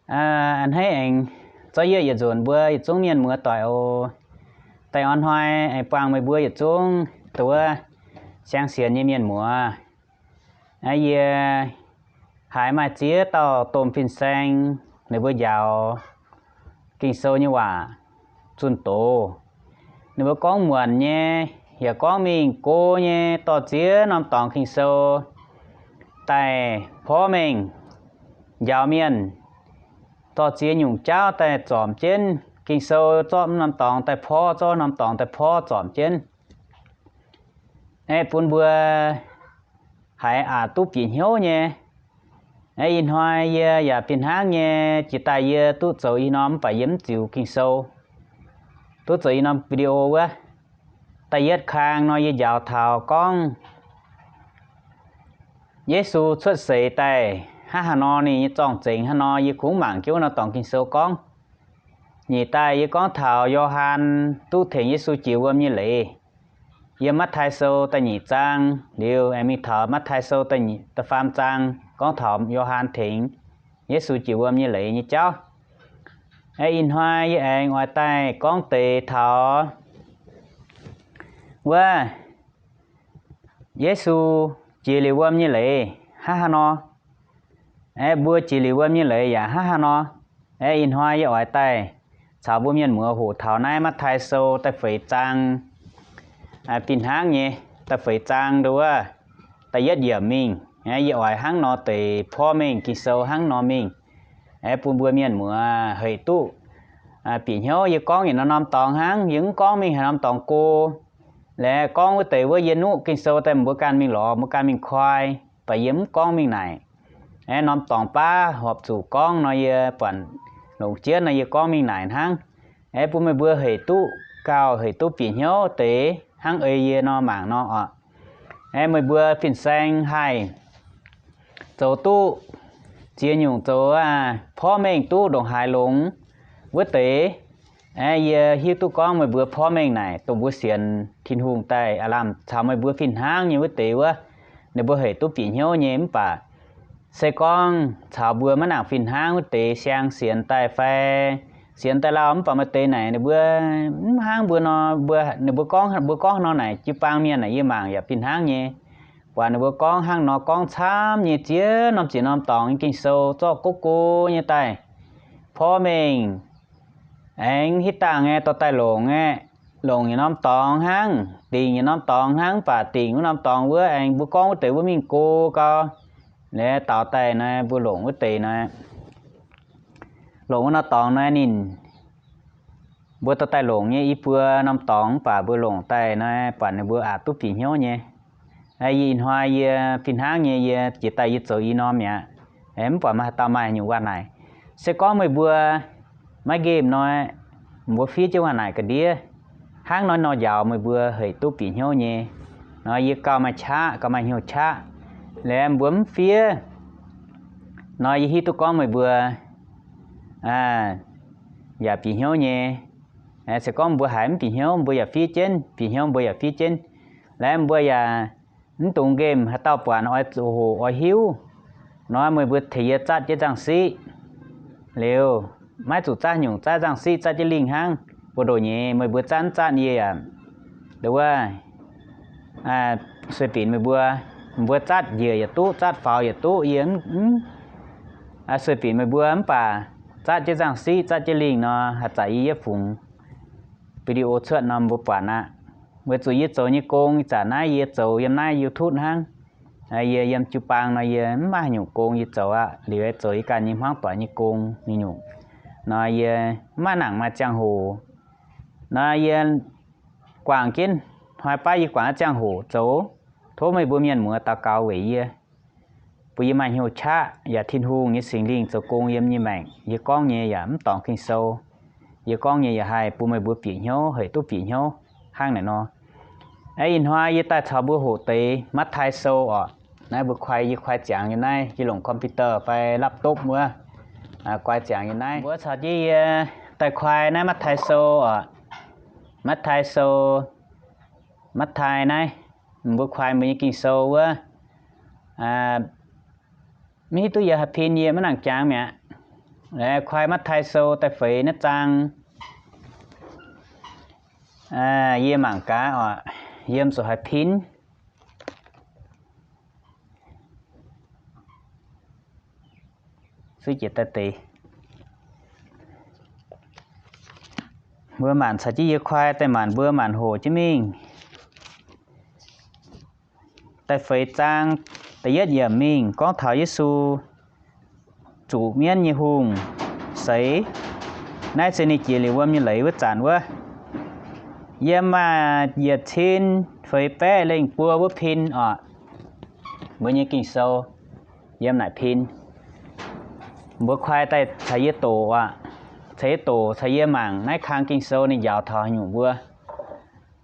A'hneiv aengx zorqv yietv yietc nzunc mbuo yietc zungv mienh muoz doic oc. Daaih hnoi aengx buangh meih mbuo yietc zungv dongh wuov siang sienx nyei mienh muoz. Yie haiz maaih ziex dauh domh fin-saeng ninh mbuo njaaux Ging-Sou nyei waac zunh doz. Ninh mbuo gorngv muonc nyei, yaac gorngv mingh go nyei, dorh ziex norm dorngx Ging-Sou daaih porv mengh njaaux mienh, dorh ziex nyungc jauv daaih zorpc jienv Ging-Sou, zorqv norm dorngx daaih porv, zorqv norm dorngx daaih porv zorpc jienv, aeqv, bun mbuo haiz aqc duqv bieqc hnyouv nyei. Ih hnoi yie yaac fih hnangv nyei, jiex daaih yie duqv zoux i norm mv baac yie mv ziux Ging-Sou, duqv zoux i norm video wuov. Da'yietv kang nor yie njaaux taux gorngv Yesu cuotv seix daaih hnangv haaix nor, ninh nyei zorng-zengx hnangv haaix nor, yie kungx mangc jienv wuov norm dorngx Ging-Sou gorngv. Nyic daaih yie gorngv taux Yo^han duqv tengx Yesu jiex wuom nyei leiz. Yiem Matv^tai Sou da'nyeic zaang liuz, aengx mingh taux Matv^tai Sou da'faam zaang gorngv taux Yo^han tengx Yesu jiex wuom nyei leiz nyei jauv. Ih hnoi yie aengx oix daaih gorngv deix taux wuov Yesu jiex liuz wuom nyei leiz hnangv haaix nor, mbuo jiex liuz wuom nyei leiz yaac hnangv haaix nor. Ih hnoi yie oix daaih caux mbuo mienh muoz hoqc taux naaiv Matv^tai Sou da'feix zaang fih hnangv nyei, da'feix zaang nduov, da'yietv yiemc mingh. Yie oix hnangv nor deix porv mengh Ging-Sou hnangv nor mingh, bun mbuo mienh muoz hec duqv bieqc hnyouv. Yie gorngv yietc norm norm dorngx hnangv, yie mv gorngv mingh haaix norm dorngx go. Laaix gorngv wuov deix wuov yie nuqv Ging-Sou daaih mbuo ganh mingh lorz, mbuo ganh mingh koi, baac yie mv gorngv mingh naaic. Norm dorngx baav horpc zuqc gorngv nor yie buatc longc jienv nor yie gorngv mingh naaic hnangv. Bun meih mbuo hec duqv gauh hec duqv bieqc hnyouv deix hnangv ei yie nor mangc nor oc. Meih mbuo fin-saeng haih zoux duqv ziex nyungc zoux porv mengh duqv ndongc haaix longx wuov deix, yie hiuv duqv gorngv meih mbuo porv mengh naaic dongh mbuo sienx Tin-Hungh daaih aav lamh caux meih mbuo fih hnangv nyei wuov deix wuov, ninh mbuo hec duqv bieqc hnyouv nyei. Mv baac se gorngv caux mbuo maiv nangc fih hnangv wuov deix siang sienx daaih fai sienx daaih lauh mv baac maaih deix naaic ninh mbuo mv hnangv mbuo nor, mbuo, ninh mbuo gorngv, mbuo gorngv nor naaic jiu-baang mienh naaic yie mangc yaac fih hnangv nyei. Buatc ninh mbuo gorngv hnangv nor gorngv camv nyei, ziex norm ziex norm dorngx nyei Ging-Sou zorqv go go nyei daaih porv mengh. Aengx hitv dangh aeqv, dorh daaih longc aeqv, longc yietc norm dorngx hnangv, dingc yietc norm dorngx hnangv, mv baac dingc wuov norm dorngx wuov aengx mbuo gorngv wuov deix wuov mingh go gau. Laaix daaux daaih nor mbuo longc wuov deix nor, longc wuov norm dorngx nor ninh, mbuo dorh daaih longc nyei i buo norm dorngx mv baac mbuo longc daaih nor buatc ninh mbuo aqc duqv bieqc hnyouv nyei. Yie ih hnoi yie fih hnangv nyei, yie jiex daaih yie zoux i norm mi'aqv. Mv baac maaih haaix dauh maaih nyungc waac-naaic, se gorngv meih mbuo maiv nqemh nor, mbuo fiev jienv waac-naaic ga'ndiev hnangv nor nor njaaux meih mbuo hec duqv bieqc hnyouv nyei. Nor yie gauh maaih qaqv, gauh maaih hnyouv qaqv. Laaix mbuo mv fiev nor yie hiuv duqv gorngv meih mbuo yaac bieqc hnyouv nyei. Se gorngv mbuo haiz mv bieqc hnyouv mbuo yaac fiev jienv, bieqc hnyouv mbuo yaac fiev jienv. Laaix mbuo yaac mv dungx nqemh haaix dauh buatc oix zuqc hoqc oix hiuv. Nor meih mbuo tengx yie zatv jienv nzangc-siqv liuz, maiv zuqc zatv nyungc, zatv nzangc-siqv, zatv jienv lingh hnangv. Buoz-ndoqv nyei meih mbuo zatv mv zatv yie yaac, wuov, sueih binc meih mbuo. Mbuo zatv njiec yaac duqv, zatv faaux yaac duqv, yie mv, sueih binc meih mbuo. Mv baac zatv jienv nzangc-siqv, zatv jienv lingh nor, haaix zanc yie yietv fungx video cuotv nor mbuo buatc aqv. Weic zuqc yie zoux nyei gong ih zanc naaiv yie zoux yiem naaiv YouTube hnangv. Yie yiem jiu-baang nor yie mv maaih nyungc gong yie zoux aqv. Liuz yie zoux yie ganh nyei hmuangv doic nyei gong nyei nyungc. Nor yie mv maaih nangc maaih ziangh hoc. Nor yie guangc jienv, hnoi baav yie guangc jienv ziangh hoc zoux. Tov meih mbuo mienh muoz daux gaux weic yie, bun yie maaih hnyouv qaqv yaac Tin-Hungh nyei Singx Lingh zoux gong yiem yie nyei maengc. Yie gorngv nyei yaac mv dorngx Ging-Sou. Yie gorngv nyei yaac haih bun meih mbuo bieqc hnyouv, hec duqv bieqc hnyouv hnangv naaic nor. Ih hnoi yie daaih caux mbuo hoqc deix Matv^tai Sou oc. Naaiv mbuo koi, yie koi ziangx nyei naaiv, yie longc computer fai laptop wuov, koi ziangx nyei naaiv. Mbuo caux jienv yie daaih koi naaiv Matv^tai Sou oc. Matv^tai Sou, Matv^tai naaiv, mbuo koi mbuo nyei Ging-Sou wuov. Mv hiuv duqv yie haaix pin, yie maiv nangc jangx mi'aqv. Koi Matv^tai Sou da'feix naaiv zaang, yie mangc gaax oc, yiem zuqc haaix pin. Mbuo maanc caux jienv yie koi, daaih maanc mbuo maanc hoqc jienv mingh. Da'feix zaang da'yietv yiemc mingh gorngv taux Yesu zuqc mienv nyei hungh seix. Naaiv se ninh jiex liuz wuom nyei leiz wuov zanc wuov. Yiem maaih yietc cin feix baeqv lengh buo wuov pin oc. Mbuo nyei Ging-Sou yiem naaic pin. Mbuo koi daaih caux yie doqc oc. Ceix doqc caux yie mangc naaiv kang Ging-Sou ninh njaaux taux haaix nyungc mbuo.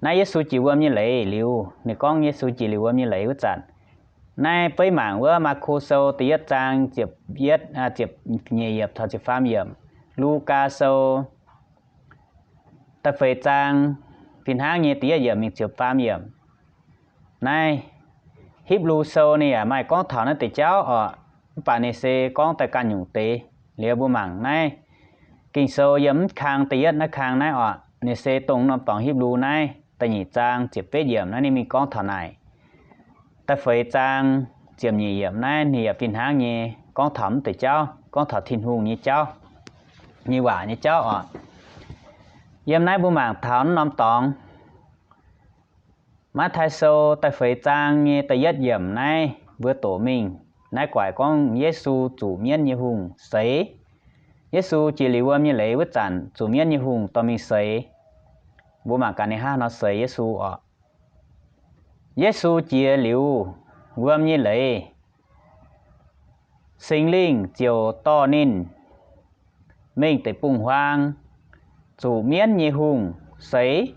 Naaiv Yesu jiex wuom nyei leiz liuz, ninh gorngv Yesu jiex liuz wuom nyei leiz wuov zanc. Naaiv beiv mangc wuov Maako Sou da'yietv zaang ziepc yietv, ziepc nyeic yiemc taux ziepc faam yiemc. Lugaa Sou da'feix zaang fih hnangv nyei da'yietv yiemc mingh ziepc faam yiemc. Naaiv Hipv^lu Sou ninh yaac maaih gorngv taux naaiv deix jauv oc, mv baac ninh se gorngv daaih ganh nyungc deix. Liuz mbuo mangc naaiv Ging-Sou yiem mv kang da'yietv naaiv kang naaiv oc, ninh se dongh norm dorngx Hipv^lu naaiv da'nyeic zaang ziepc betv yiemc naaiv ninh mingh gorngv taux naaic. Da'feix zaang ziepc nyeic yiemc naaiv ninh yaac fih hnangv nyei gorngv taux mv deix jauv, gorngv taux Tin-Hungh nyei jauv, nyei waac nyei jauv oc. Yiem naaiv mbuo mangc taux norm dorngx Matv^tai Sou da'feix zaang nyei da'yietv yiemc naaiv mbuo doqc mingh. Naaiv guaix gorngv Yesu zuqc mienv nyei hungh seix. Yesu jiex liuz wuom nyei leiz wuov zanc zuqc mienv nyei hungh dorh mingh seix. Mbuo mangc gaax ninh hnangv haaix nor seix Yesu oc. Yesu jiex liuz wuom nyei leiz, Singx Lingh ziouc dorh ninh mingh deic-bung-huaang zuqc mienv nyei hungh seix.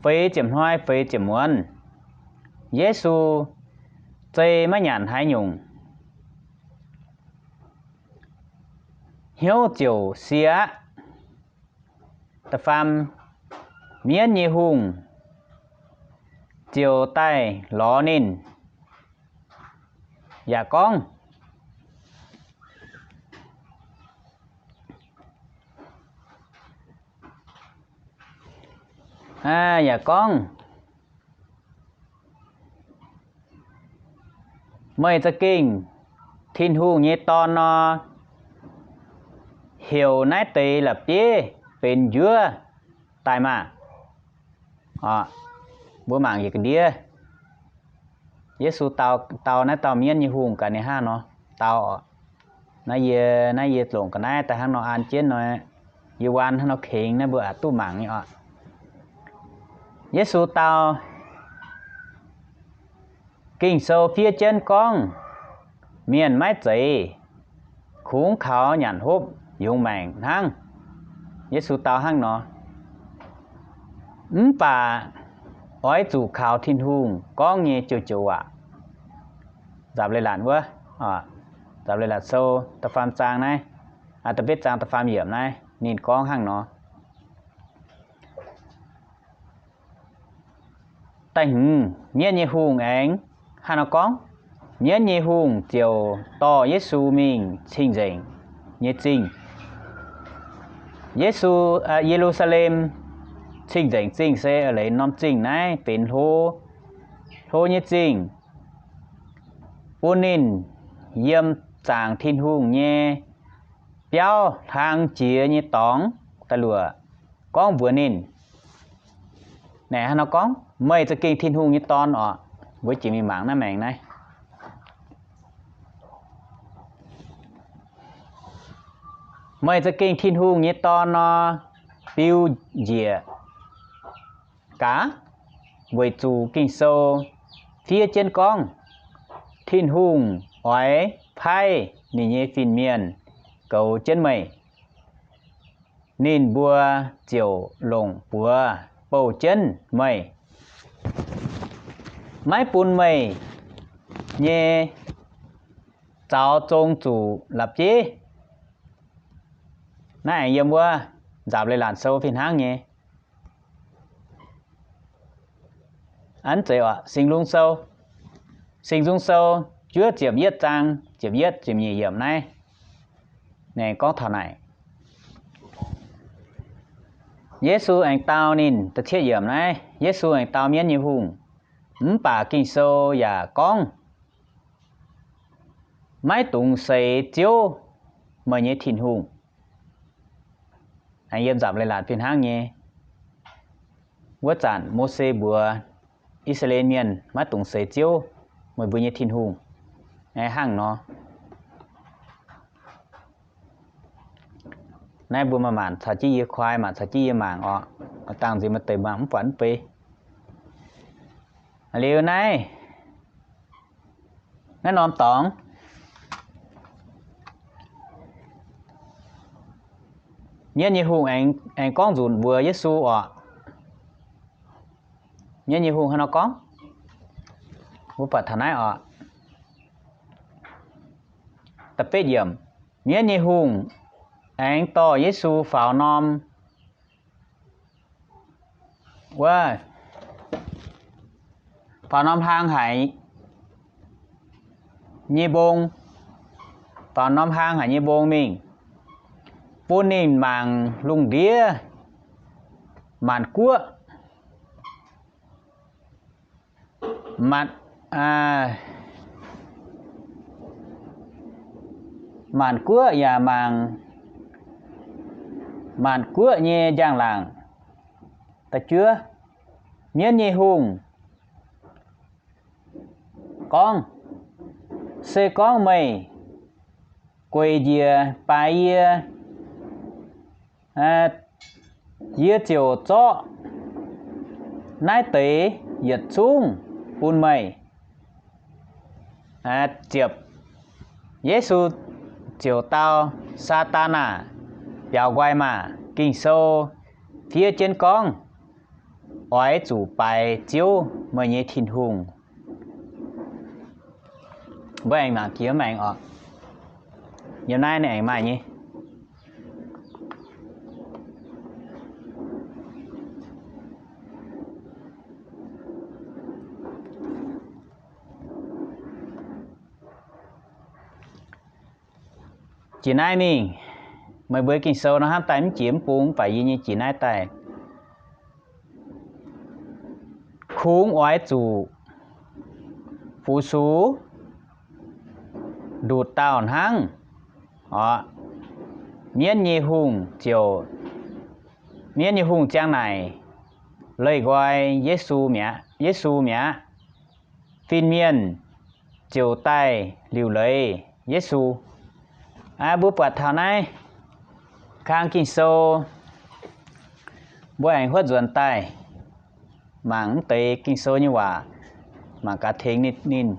Feix ziepc hnoi feix ziepc muonz, Yesu zei maiv nyanc haaix nyungc, hnyouv ziouc sie aqv. Da'faam, mienv nyei hungh ziouc daaih lorz ninh yaac gorngv, yaac gorngv, Meih za'gengh Tin-Hungh nyei Dorn nor, heuc naaiv deix la'bieiv benx njuov daaih maah! Mbuo mangc yietc ga'ndiev, Yesu dau, dau naaiv dauh mienv nyei hungh gaax ninh hnangv nor dau oc. Naaiv yie, naaiv yie longc ga'naaiv daaih hnangv nor an jienv nor, yie waan hnangv nor kengx naaiv mbuo aqc duqv mangc nyei oc. Yesu dau, Ging-Sou fiev jienv gorngv, mienh maiv zeiz kungx kaux nyanc hopv yungz maengc hnangv. Yesu dau hnangv nor. Mv baac oix zuqc kaux Tin-Hungh gorngv nyei joux-joux waac. Nzapc Leiz-Latc wuov, Nzapc Leiz-Latc Sou da'faam zaang naaiv, da'betv zaang da'faam yiemc naaiv ninh gorngv hnangv nor. Da'hmz, mienv nyei hungh aengx hnangv nor gorngv, mienv nyei hungh ziouc dorh Yesu mingh cing-nzengc nyei zingh. Yesu, Ye^lu^saa^lem cing-nzengc zingh se eix leiz norm zingh naaiv benx hlo, hlo nyei zingh, bun ninh yiem zaangc Tin-Hungh nyei biauv hlang jiex nyei dorngx da'luoqc gorngv mbuox ninh, naaic hnangv nor gorngv, meih za'gengh Tin-Hungh nyei Dorn oc. Mbuo jiex mingh mangc naaiv maengx naaiv. Meih za'gengh Tin-Hungh nyei Dorn nor, biu njiec gaax, weic zuqc Ging-Sou fiev jienv gorngv, Tin-Hungh oix paaiv ninh nyei fin-mienh goux jienv meih. Ninh mbuo ziouc longc buoz bouh jienv meih, maiv bun meih nyei zaux zong zuqc la'bieiv. Naaiv aengx yiem wuov Nzapc Leiz-Latc Sou fih hnangv nyei. Aa, zeiz oc, Singx Nzung Sou, Singx Nzung Sou juov ziepc yietv zaang, ziepc yietv, ziepc nyeic yiemc naaiv. Ninh aengx gorngv taux naaic, Yesu aengx dau ninh, da'cietv yiemc naaiv, Yesu aengx dau mienv nyei hungh, Mv baac Ging-Sou yaac gorngv, Maiv dungx seix Ziouv, meih nyei Tin-Hungh. Aengx yiem nzapc leiz-latc fih hnangv nyei. Wuov zanc Mose mbuox I^saa^laa^en Mienh, Maiv dungx seix Ziouv, meih mbuo nyei Tin-Hungh. Hnangv nor, naaiv mbuo maaih maanc caux jienv yie kuaai, maanc caux jienv yie mangc orqc. Dangh nziex maaih deix mangc mv buatc mv bei. Liuz naaiv, naaiv norm dorngx, mienv nyei hungh aengx gorngv nzunc mbuox Yesu orqc. Mienv nyei hungh hnangv nor gorngv, mbuo buatc taux naaiv orqc. Da'betv yiemc, mienv nyei hungh aengx dorh Yesu faaux norm, wuov, faaux norm hlang haic nyei mbong, faaux norm hlang haic nyei mbong mingh, bun ninh mangc lungh ndiev maanc guoqv, maanc, maanc guoqv yaac mangc maanc guoqv nyei njang-laangc. Da'juov, mienv nyei hungh gorngv, Se gorngv meih gueic njiec baaix yie, yie ziouc zorqv naaiv deix yietc zungv bun meih. Ziepc, Yesu ziouc dau, Saadaan aah! Biaux nqoi maah! Ging-Sou fiev jienv gorngv, Oix zuqc baaix Ziouv, meih nyei Tin-Hungh. Mbuo aengx mangc jiex maengx oc. Yiem naaiv ninh aengx maaih nyei. Jiex naaiv mingh, meih mbuo Ging-Sou nor hnamv daaih mv jiex mv bung, mv baac yie nyei jiex naaiv daaih. Kungx oix zuqc fu-sux nduqc dauh hnangv. Orqc, mienv nyei hungh ziouc, mienv nyei hungh ziang naaic leih nqoi Yesu mi'aqv, Yesu mi'aqv. Fin-mienh ziouc daaih liuc leiz Yesu. Mbuo buatc taux naaiv kang Ging-Sou, mbuo aengx huotv nzuonx daaih mangc mv deix Ging-Sou nyei waac, mangc gaax tengx ninh, ninh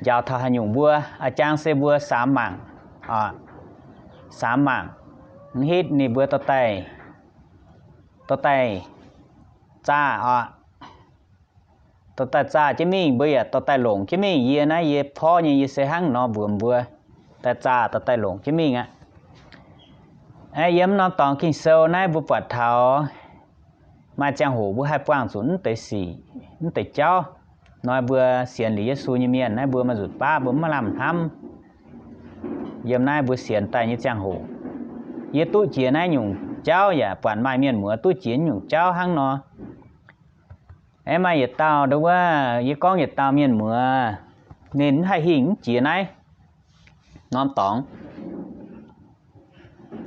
njaaux taux haaix nyungc mbuo. A'jang se mbuo samx mangc, samx mangc, mv hitv ninh mbuo dorh daaih, dorh daaih zaah oc. Dorh daaih zaah jienv mingh, mbuo yaac dorh daaih longc jienv mingh. Yie naaiv yie porv nyei, yie se hnangv nor mbuox mbuo, daaih zaah dorh daaih longc jienv mingh aqv. Yiem norm dorngx Ging-Sou naaiv mbuo buatc taux maaih ziangh hoc mbuo haih buangh zuqc mv deix sic, mv deix jauv. Nor mbuo sienx liuz Yesu nyei mienh naaiv mbuo maaih nzunc baav mbuo mv maaih lamh hnamv. Yiem naaiv mbuo sienx daaih nyei ziangh hoc, yie duqv jiex naaiv nyungc jauv yaac buatc maaih mienh muoz duqv jiex nyungc jauv hnangv nor. Aeqv, maaih yietc dauh nduov wuov, yie gorngv yietc dauh mienh muoz, ninh mv haih hingh mv jiex naaiv norm dorngx.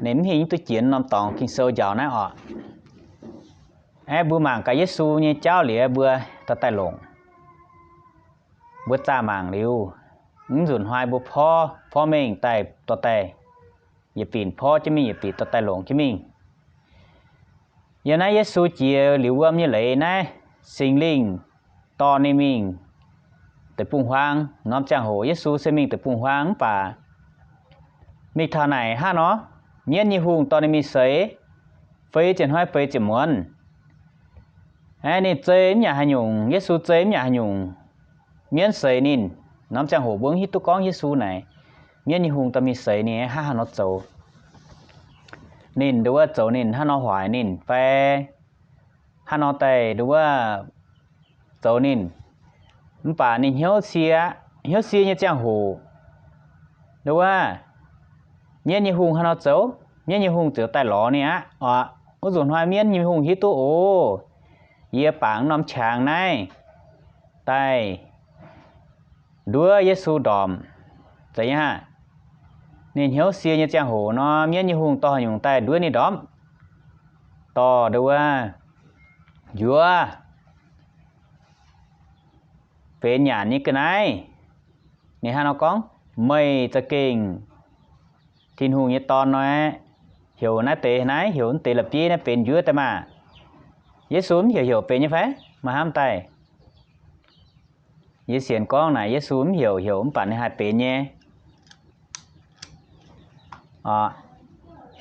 Ninh mv hingh duqv jiex norm dorngx Ging-Sou njaaux naaiv oc. Aeqv, mbuo mangc gaax Yesu nyei jauv liuz mbuo dorh daaih longc. Mbuo zaah mangc liuz, mv nzunc hnoi mbuo porv, porv mengh daaih dorh daaih, yietc binc porv jienv mingh, yietc binc dorh daaih longc jienv mingh. Yiem naaiv Yesu jiex liuz wuom nyei leiz naaiv, Singx Lingh dorh ninh mingh deic-bung-huaang. Norm ziangh hoc Yesu se mingh deic-bung-huaang mv baac mingh taux naaic hnangv nor, mienv nyei hungh dorh ninh mingh seix feix ziepc hnoi feix ziepc muonz. Aeqv, ninh zei mv nyanc haaix nyungc, Yesu zei mv nyanc haaix nyungc, mienv seix ninh. Norm ziangh hoc mbuo mv hiuv duqv gorngv Yesu naaic mienv nyei hungh dorh mingh seix ninh hnangv haaix nor zoux. Ninh nduov wuov zoux ninh hnangv nor hoic ninh fai hnangv nor daaih nduov wuov zoux ninh. Mv baac ninh hnyouv sie, hnyouv sie nyei ziangh hoc, nduov wuov mienv nyei hungh haaix nor zoux, mienv nyei hungh ziouc daaih lorz ninh aqv oc. Wuov nzunc hnoi mienv nyei hungh hiuv duqv oc, yie bangc norm qangx naaiv daaih nduov Yesu ndorpc. Zeiz nyei aqv. Ninh hnyouv sie nyei ziangh hoc nor, mienv nyei hungh dorh haaix nyungc daaih nduov ninh ndorpc? Dorh nduov njuov benx nyanc nyei ga'naaiv. Ninh hnangv nor gorngv, meih za'gengh Tin-Hungh nyei Dorn nor, heuc naaiv deix naaiv, heuc naaiv deix la'bieiv naaiv benx njuov daaih maah! Yesu mv heuc heuc benx nyei fai? Maaih hnamv daaih. Yie sienx gorngv naaic Yesu mv heuc heuc mv baac ninh haih benx nyei.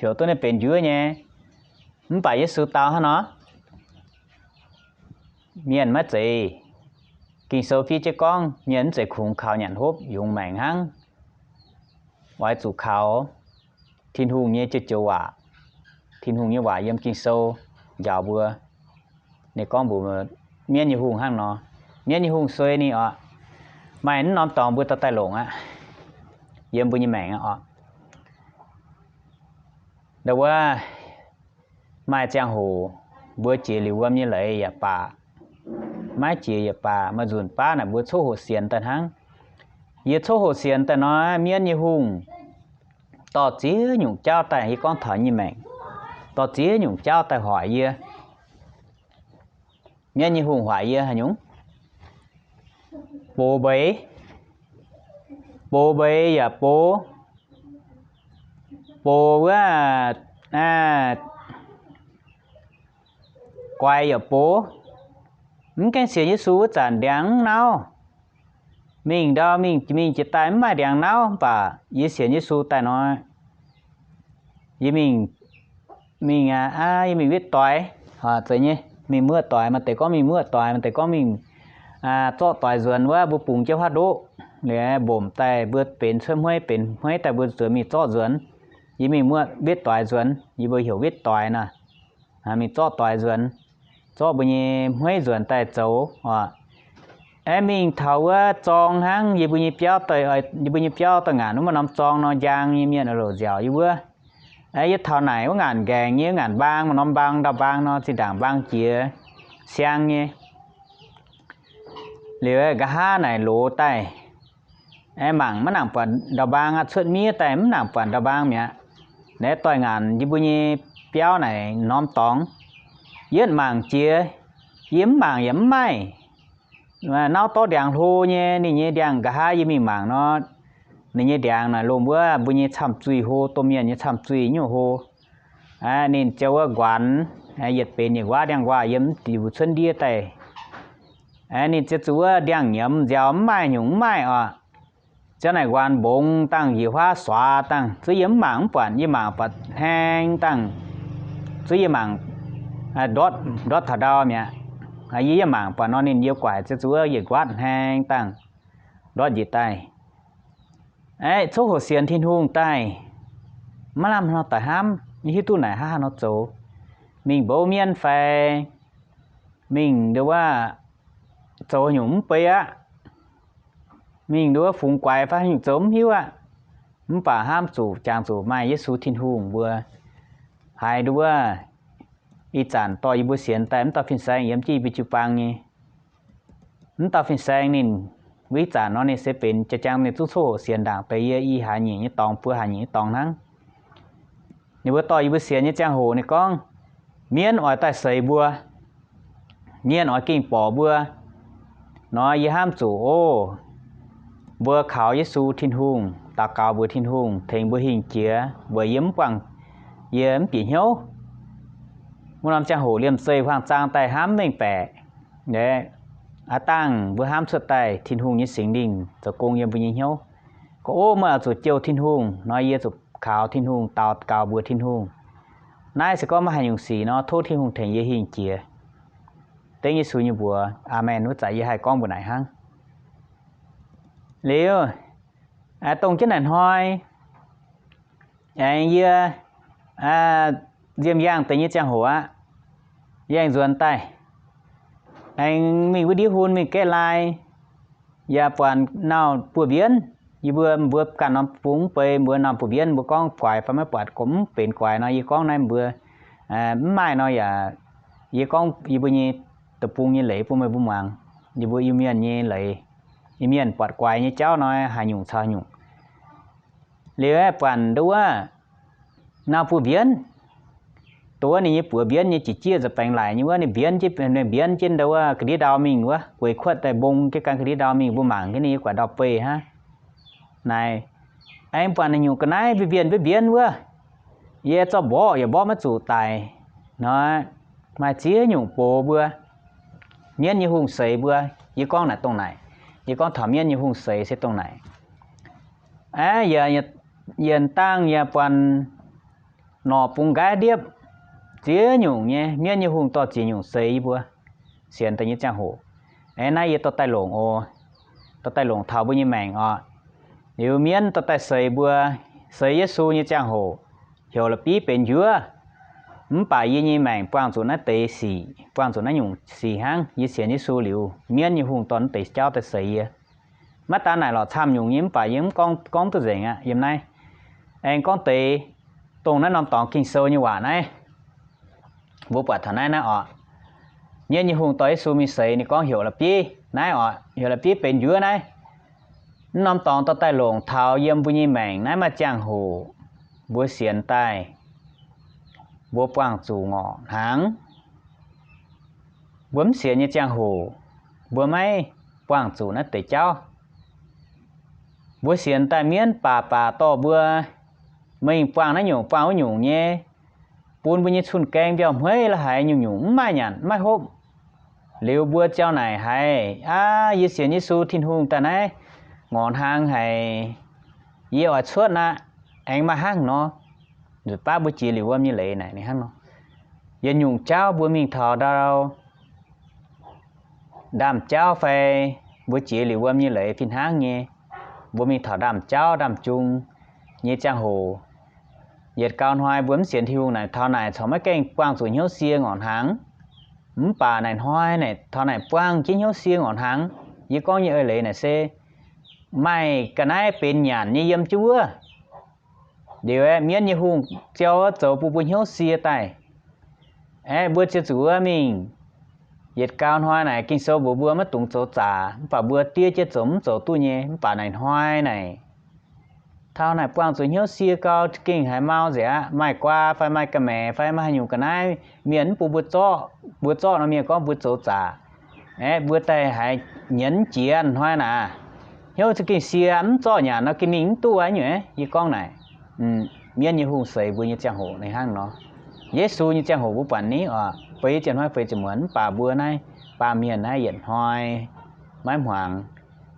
Heuc duqv ninh benx njuov nyei. Mv baac Yesu dau hnangv nor, mienh maiv zeiz, Ging-Sou fiev jienv gorngv mienh mv zeiz kungx kaux nyanc hopv yungz maengc hnangv, oix zuqc kaux Tin-Hungh nyei joux-joux waac. Tin-Hungh nyei waac yiem Ging-Sou njaaux mbuo. Ninh gorngv mbuox mienv nyei hungh hnangv nor. Mienv nyei hungh suei ninh oc. Maaih naaiv norm dorngx mbuo dorh daaih longc aqv, yiem mbuo nyei maengc aqv oc. Ndau wuov maaih ziangh hoc mbuo jiex liuz wuom nyei leiz yaac baac, maiv jiex yaac baac, maaih nzunc baav naaic mbuo coqv hoqc sienx daaih hnangv. Yie coqv hoqc sienx daaih nor, mienv nyei hungh dorh ziex nyungc jauv daaih, yie gorngv taux nyei maengc, dorh ziex nyungc jauv daaih hoic yie. Mienv nyei hungh hoic yie haaix nyungc? Box mbeix, box mbeix yaac box, box wuov guaix yaac box. Mv gaengh sienx Yesu wuov zanc ndiangx mv nauv. Mingh ndau mingh mingh jiex daaih mv maaih ndiangx nauv, mv baac yie sienx Yesu daaih nor, yie mingh, mingh aqv, yie mingh wetv doix, zeiz nyei, mingh muoqv doix. Maaih deix gorngv mingh muoqv doix, maaih deix gorngv mingh zorqv doix nzuonx wuov, mbuo bungx jienv huaav ndoqv liuz mbomc daaih, mbuo benx cuotv hmueiv, benx hmueiv daaih mbuo zuqc mingh zorqv nzuonx. Yie mingh muoqv wetv doix nzuonx, yie mbuo heuc wetv doix nor. Mingh zorqv doix nzuonx, zorqv mbuo nyei hmueiv nzuonx daaih zoux oc. Aeqv, mingh taux wuov zorng hnangv, yie mbuo nyei biauv, yie mbuo nyei biauv dorh ngaanc wuov norm zorng nor, njang nyei mienh oix louc nziaauc yie wuov. Aeqv, yie taux naaic wuov ngaanc nqaengc nyei, wuov ngaanc mbaang, norm mbaang, ndau-mbaang nor, zinh ndaangc mbaang jiex siang nyei. Liuz nqa'haav naaic loz daaih, aeqv, mangc maiv nangc buatc ndau-mbaang aqv, cuotv miev daaih mv nangc buatc ndau-mbaang mi'aqv. Naaiv doix-ngaanc yie mbuo nyei biauv naaic norm dorngx, yietv mangc jiex, yie mv mangc yaac mv maaih. Nauv dorv ndiangx hlo nyei, ninh nyei ndiangx nqa'haav yie mingh mangc nor, ninh nyei ndiangx naaic lomh wuov mbuo nyei camh-zuih hlo, domh mienh nyei camh-zuih nyungc hlo. Ninh ziouc wuov nquanx, yietc benx yietc nquaav ndiangx-nquaah yiem diuc cuotv ndiev daaih. Ninh ziouc zuqc wuov ndiangx-nyiemz nziaaux mv maaih nyungc mv maaih oc. Ziouc naaic nquanx mbongx dangh njiec huaav suax dangh, zuov yie mv mangc mv buatc, yie mangc buatc hneng dangh, zuov yie mangc ndortv, ndortv taux ndau mi'aqv. Yie, yie mangc buatc nor ninh yiem guaic ziouc zuqc wuov yietc nquaav hneng dangh ndortv njiec daaih. Aeqv, coqv hoqc sienx Tin-Hungh daaih, maiv lamh haaix nor daaih hnamv, maiv hiuv duqv naaic hnangv haaix nor zoux. Mingh mbouv mienv fai mingh nduov waac zoux nyungc mv bei aqv. Mingh nduov fungx guaix fai nyungc zoux mv hiuv aqv. Mv baac hnamv zuqc jangx zuqc maaih Yesu Tin-Hungh mbuo haiz nduov wuov ih zanc dorh yie mbuo sienx daaih mv dauh fin-saeng yiem jienv yie mbuo jiu-baang nyei. Mv dauh fin-saeng ninh, wuov ih zanc nor ninh se benx jaa-jangx ninh zungv coqv hoqc sienx ndaangc deix yie i haaix nyungc nyei dorngx, buo haaix nyungc nyei dorngx hnangv. Ninh mbuo dorh yie mbuo sienx nyei ziangh hoc ninh gorngv, mienh oix daaih seix mbuo, mienh oix gengh borqc mbuo. Nor yie hnamv zuqc oc, mbuo kaux Yesu Tin-Hungh, daux gaux mbuox Tin-Hungh tengx mbuo hingh jiex weic yie mv buangh, yie mv bieqc hnyouv. Wuov norm ziangh hoc liemh zeih huaang-zaang daaih hnamv mengh baeqc. Aav dangh mbuo hnamv cuotv daaih Tin-Hungh nyei Singx Lingh zoux gong yiem mbuo nyei hnyouv. Gorngv, ov, meih oix zuqc jouh Tin-Hungh nor, yie zuqc kaux Tin-Hungh, daux gaux mbuox Tin-Hungh. Naaiv se gorngv maiv haaix nyungc sic nor, tov Tin-Hungh tengx yie hingh jiex. Dengv Yesu nyei mbuox. Aamen. Wuov zanc yie haih gorngv mbuo naaic hnangv. Liuz, dongh jienv naaic hnoi, aengx yie nziemh yaangh deix nyei ziangh hoc aqv, yie aengx nzuonx daaih, aengx mingh wuov ndiev hun mingh gaeqv lai, yaac buatc nauc buoz-mbienv. Yie mbuo, mbuo ganh norm bung mv bei, mbuo norm buoz-mbienv mbuo gorngv guaix fai maiv buatc, gorngv mv benx guaix nor, yie gorngv naaiv mbuo mv maaih nor yaac, yie gorngv yie mbuo nyei deic-bung nyei leiz bun meih mbuo muangx. Yie mbuo Iu-Mienh nyei leiz, Iu-Mienh buatc guaix nyei jauv nor haaix nyungc caux haaix nyungc. Liuz aeqv, buatc nduov wuov norm buoz-mbienv, dongh wuov ninh nyei buoz-mbienv nyei jiex jieqv nza'baengx laic nyei wuov, ninh mbienv jienv, ninh mbienv jienv nduov wuov ga'ndiev ndau mingh wuov, gueix kuotv daaih mbong jienv ganh ga'ndiev ndau mingh, mbuo mangc jienv ninh nyei guaax ndau-beih hnangv. Naaic, aengx buatc naaiv nyungc ga'naaiv mbienv mbienv mbienv wuov, yie zorqv mborqv yaac mborqv maiv zuqc daic nor, maaih ziex nyungc box mbuo, mienv nyei hungh seix mbuo. Yie gorngv naaic dongh naaic, yie gorngv taux mienv nyei hungh seix se dongh naaic. Aav, yietc dangh yaac buatc norqc bungx nqaaiv ndiepv, ziex nyungc nyei mienv nyei hungh dorh ziex nyungc seix yie mbuo sienx daaih nyei ziangh hoc. Aeqv, naaiv yie dorh daaih longc oc, dorh daaih longc taux mbuo nyei maengc oc. Liuz mienv dorh daaih seix mbuo, seix Yesu nyei ziangh hoc, heuc la'bieiv benx njuov. Mv baac yie nyei maengc buangh zuqc naaiv deix sic, buangh zuqc naaiv nyungc sic hnangv. Yie sienx Yesu liuz, mienv nyei hungh dorh naaiv deix jauv daaih seix yie. Maiv daan naaic lorqc, camv nyungc nyei, mv baac yie mv gorngv, gorngv duqv nzengc aqv. Yiem naaiv aengx gorngv deix dongh naaiv norm dorngx Ging-Sou nyei waac naaiv. Mbuo buatc taux naaiv naaiv oc. Mienv nyei hungh dorh Yesu mingh seix, ninh gorngv heuc la'bieiv naaiv oc, heuc la'bieiv benx njuov naaiv. Mv norm dorngx dorh daaih longc taux yiem mbuo nyei maengc naaiv maaih ziangh hoc mbuo sienx daaih, mbuo buangh zuqc ngorc hnaangx. Mbuo mv sienx nyei ziangh hoc, mbuo maiv buangh zuqc naaiv deix jauv. Mbuo sienx daaih mienv baac baac dorh mbuo mingh buangh naaiv nyungc buangh wuov nyungc nyei, bun mbuo nyei cun-gaeng mbiauh hmueiv la'haiz nyungc-nyungc mv maaih nyanc mv maaih hopv. Liuz mbuo ziau naaic haiz, aav, yie sienx Yesu Tin-Hungh daaih naaiv ngorc hnaangx haic, yie oix cuotv aqv. Aengx maaih hnangv nor, nzunc baav mbuo jiex liuz wuom nyei leiz naaic ninh hnangv nor. Yietc nyungc jauv mbuo mingh taux ndau ndaamv-jauv fai mbuo jiex liuz wuom nyei leiz fih hnangv nyei, mbuo mingh taux ndaamv-jauv ndaamv-jung nyei ziangh hoc, yietc gau hnoi mbuo mv sienx Tin-Hungh naaic, taux naaic corc maiv gaengh buangh zuqc hnyouv sie ngorc hnaangx. Mv baac naaic hnoi naaic taux naaic buangh jienv hnyouv sie ngorc hnaangx. Yie gorngv nyei eix leiz naaic se maaih ga'naaiv benx nyanc nyei yiem jienv wuov. Liuz aeqv, mienv nyei hungh ziouc zoux bun mbuo hnyouv sie daaih. Aeqv, mbuo ziouc zuqc wuov mingh. Yietc gau hnoi naaic Ging-Sou mbuox mbuo maiv dungx zoux zaqc, mv baac mbuo diev jienv zoux mv zoux duqv nyei. Mv baac naaic hnoi naaic taux naaic buangh zuqc hnyouv sie gau, gengh haiz mau nzengc aqv. Maaih guaa fai maaih ga'maeqc fai maaih haaix nyungc ga'naaiv, mienh mv bun mbuo zorqv, mbuo zorqv nor mienh gorngv mbuo zoux zaqc. Aeqv, mbuo daaih haiz nyienz jiex hnoi naaic, hnyouv za'gengh sie, mv zorqv nyanc nor gengh mingh mv duqv aqv nyuoqc. Yie gorngv naaic, mienv nyei hungh seix mbuo nyei ziangh hoc ninh hnangv nor. Yesu nyei ziangh hoc mbuo buatc ni oc, feix ziepc hnoi feix ziepc muonz, mv baac mbuo naaiv baamh mienh naaiv yietc hnoi maiv hmuangx.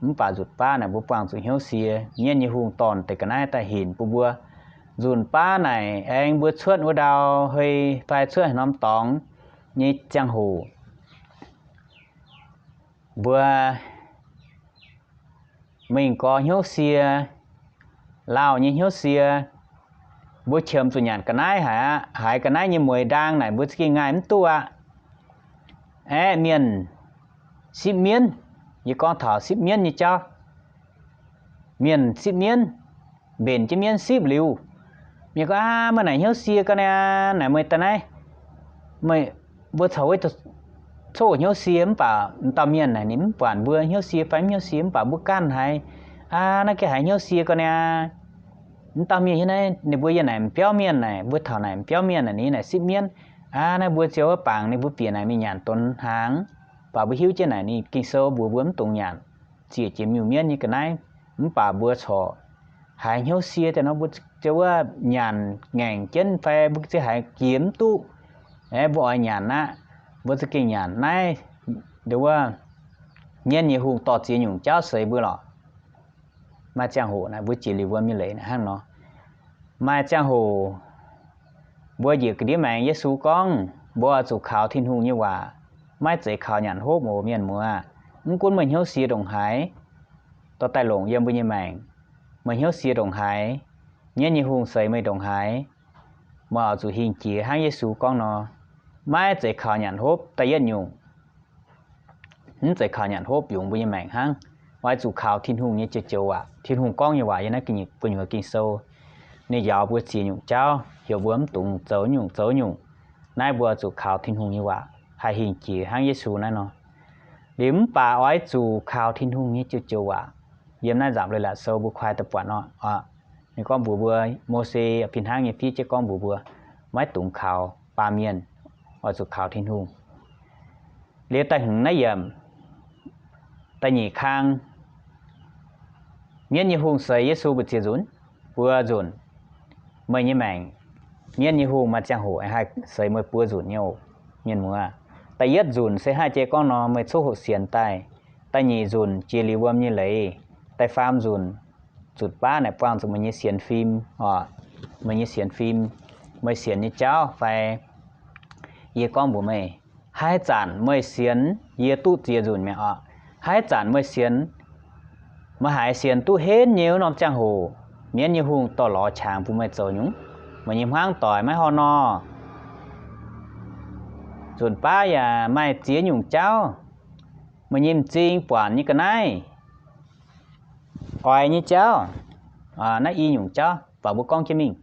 Mv baac nzunc baav naaic mbuo buangh zuqc hnyouv sie, mienv nyei hungh dorh deix ga'naaiv daaih hinc bun mbuo. Nzunc baav naaic aengx mbuo cuotv wuov ndau hei fai cuotv haaix norm dorngx nyei ziangh hoc, mbuo mingh gorx hnyouv sie, lauh nyei hnyouv sie, mbuo qiemx zuqc nyanc ga'naaiv haic aqv. Haiz ga'naaiv nyei mueiz ndaang naaic mbuo za'gengh ngaih mv duqv aqv. Aeqv, mienh sipv mienv, yie gorngv taux sipv mienv nyei jauv. Mienh sipv mienv, mbenc jienv mienv sipv liuz, mienh gorngv, aav, meih naaic hnyouv sie ga'naaiv, naaic meih daaih naaiv, meih, mbuo corc wuov coqv hnyouv sie, mv baac m'dauh mienh naaic ninh mv buatc mbuo hnyouv sie fai mv hnyouv sie, mv baac mbuo ganh haiz, aav, naaiv gengh haiz hnyouv sie ga'naaiv. M'dauh mienh hiuv naaiv ninh mbuo yie naaic m'biauv mienh naaic, mbuo taux naaic m'biauv mienh naaic, ninh naaic sipv mienv. Aav, naaiv mbuo ziouc wuov bangc ninh mbuo bieqc naaic mingh nyanc donx hnaangx, mv baac mbuo hiuv jienv naaic ninh Ging-Sou mbuox mbuo mv dungx nyanc ziec jiex miuc-mienv nyei ga'naaiv. Mv baac mbuo corc haiz hnyouv sie daaih nor, mbuo ziouc wuov nyanc ngaengc jienv fai mbuo ziouc haiz jiex mv duqv, aeqv, mbuo oix nyanc aqv, mbuo za'gengh nyanc. Naaiv nduov wuov mienv nyei hungh dorh ziex nyungc jauv seix mbuo lorqc. Maaih ziangh hoc naaic mbuo jiex liuz wuom nyei leiz naaic hnangv nor. Maaih ziangh hoc mbuo njiec ga'ndiev maengx, Yesu gorngv mbuo oix zuqc kaux Tin-Hungh nyei waac, maiv zeiz kaux nyanc hopv oc mienh muoz. Mv gunv meih hnyouv sie ndongc haaix, dorh daaih longc yiem mbuo nyei maengc, meih hnyouv sie ndongc haaix, mienv nyei hungh seix meih ndongc haaix, meih oix zuqc hingh jiex hnangv Yesu gorngv nor, maiv zeiz kaux nyanc hopv da'yietv nyungc. Mv zeiz kaux nyanc hopv yungz mbuo nyei maengc hnangv. oix zuqc kaux Tin-Hungh nyei joux-joux waac. Tin-Hungh gorngv nyei waac yiem naaiv gu'nyuoz Ging-Sou, ninh njaaux mbuo ziex nyungc jauv, heuc mbuo mv dungx zoux nyungc zoux nyungc. Naaiv mbuo zuqc kaux Tin-Hungh nyei waac haih hingh jiex hnangv Yesu naaiv nor. Liuz mv baac oix zuqc kaux Tin-Hungh nyei joux-joux waac. Yiem naaiv Nzangc Leiz-Latc Sou mbuo kuaaiv daaih buatc nor, ninh gorngv mbuox mbuo, Mose fih hnangv nyei fiev jienv gorngv mbuox mbuo, maiv dungx kaux baamh mienh, oix zuqc kaux Tin-Hungh. Liuz da'hmz naaiv yiemc, da'nyeic kang, mienv nyei hungh seix Yesu mbu'ziex nzunc? Buo nzunc. Meih nyei maengc, mienv nyei hungh maaih ziangh hoc haih seix meih buo nzunc nyei oc, mienh muoz. Da'yietv nzunc se haih jiex gorngv nor meih coqv hoqc sienx daaih. Da'nyeic nzunc jiex liuz wuom nyei leiz. Da'faam nzunc, nzunc baav naaic buangh zuqc meih nyei sienx fim, meih nyei sienx fim, meih sienx nyei jauv fai. Yie gorngv mbuox meih, haaix zanc meih sienx, yie duqv ziex nzunc mi'aqv oc. Haaix zanc meih sienx, meih haiz sienx duqv henv nyei wuov norm ziangh hoc, mienv nyei hungh dorh lorz qangx bun meih zoux nyungc, meih nyei hmuangv doic maiv horh nor. Nzunc baav yaac maaih ziex nyungc jauv, meih nyei m'zing buatc nyei ga'naaiv, oix nyei jauv, naaiv i nyungc jauv baac mbuo gorngv jienv mingh.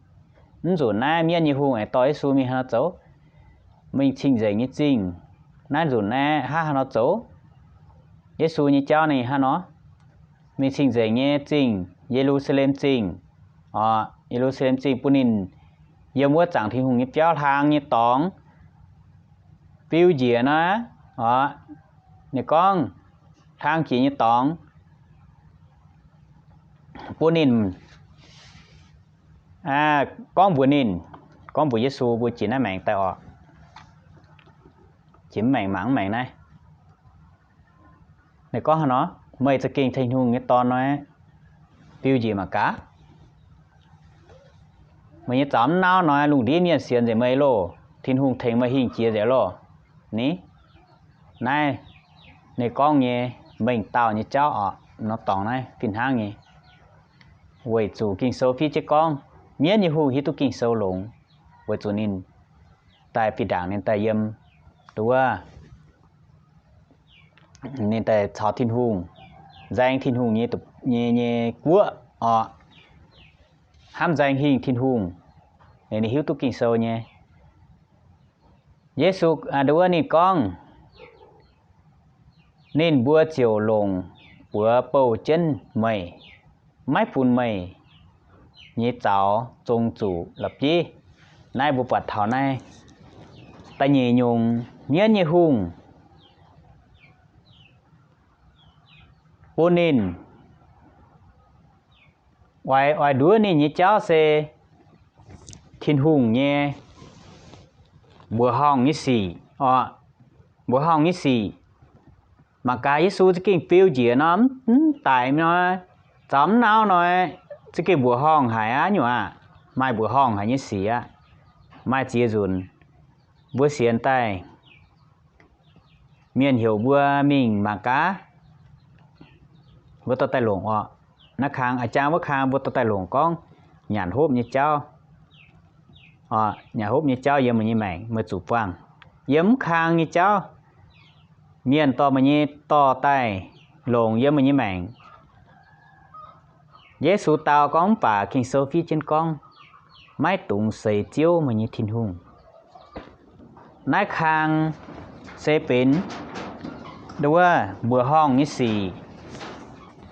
Mv nzunc naaiv mienv nyei hungh aengx dorh Yesu mingh haaix nor zoux? Mingh cing-nzengc nyei zingh. Naaiv nzunc naaiv hnangv haaix nor zoux? Yesu nyei jauv ninh hnangv nor, mingh cing-nzengc nyei zingh, Ye^lu^saa^lem Zingh, oc, Ye^lu^saa^lem Zingh bun ninh yiem wuov zaangc Tin-Hungh nyei biauv hlang nyei dorngx biu njiec nor, oc, ninh gorngv hlang jiex nyei dorngx bun ninh, gorngv mbuox ninh, gorngv mbuox Yesu mbuo jiex naaiv maengx daaih oc. Jiex mv maengx mangc mv maengx naaiv. Ninh gorngv haaix nor? Meih za'gengh Tin-Hungh nyei Dorn nor, biu njiec mangc gaax. Meih nyei zaux mv nauv nor, lungh ndiev mienh sienx nzengc meih loh. Tin-Hungh tengx meih hingh jiex nzengc loh. Ni, naaiv ninh gorngv nyei mengh dauh nyei jauv oc. Nor dorngx naaiv fih hnangv nyei. Weic zuqc Ging-Sou fiev jienv gorngv, mienv nyei hungh hiuv duqv Ging-Sou longx, weic zuqc ninh daaih fih ndaangc ninh daaih yiem, duqv wuov, ninh daaih caux Tin-Hungh, nzaeng Tin-Hungh nyei, nyei, nyei guoqv oc. Hnamv nzaeng hingh Tin-Hungh, ninh hiuv duqv Ging-Sou nyei. Yesu, duqv wuov ninh gorngv, ninh mbuo ziouc longc buoz bouh jienv meih, maiv bun meih nyei zaux zong zuqc la'bieiv. Naaiv mbuo buatc taux naaiv da'nyeic nyungc mienv nyei hungh bun ninh oix, oix nduov ninh nyei jauv se Tin-Hungh nyei mbuoqc horngh nyei sic oc. Mbuoqc horngh nyei sic. Mangc gaax Yesu za'gengh fiu njiec nor, mv daic nor, zaux mv nauv nor, za'gengh mbuoqc horngh haic aqv nyungc aqv. Maaih mbuoqc horngh haic nyei sic aqv. Maaih ziex nzunc mbuo sienx daaih, mienh heuc mbuo mingh mangc gaax, mbuo dorh daaih longc oc. Naaiv kang a'jang wuov kang mbuo dorh daaih longc gorngv nyanc hopv nyei jauv. Nyanc hopv nyei jauv yiem meih nyei maengc meih zuqc buangh. Yiem mv kang nyei jauv, mienh dorh meih nyei dorh daaih longc yiem meih nyei maengc. Yesu dau gorngv mv baac Ging-Sou fiev jienv gorngv, maiv dungx seix Ziouv meih nyei Tin-Hungh. Naaiv kang se benx nduov mbuoqc horngh nyei sic,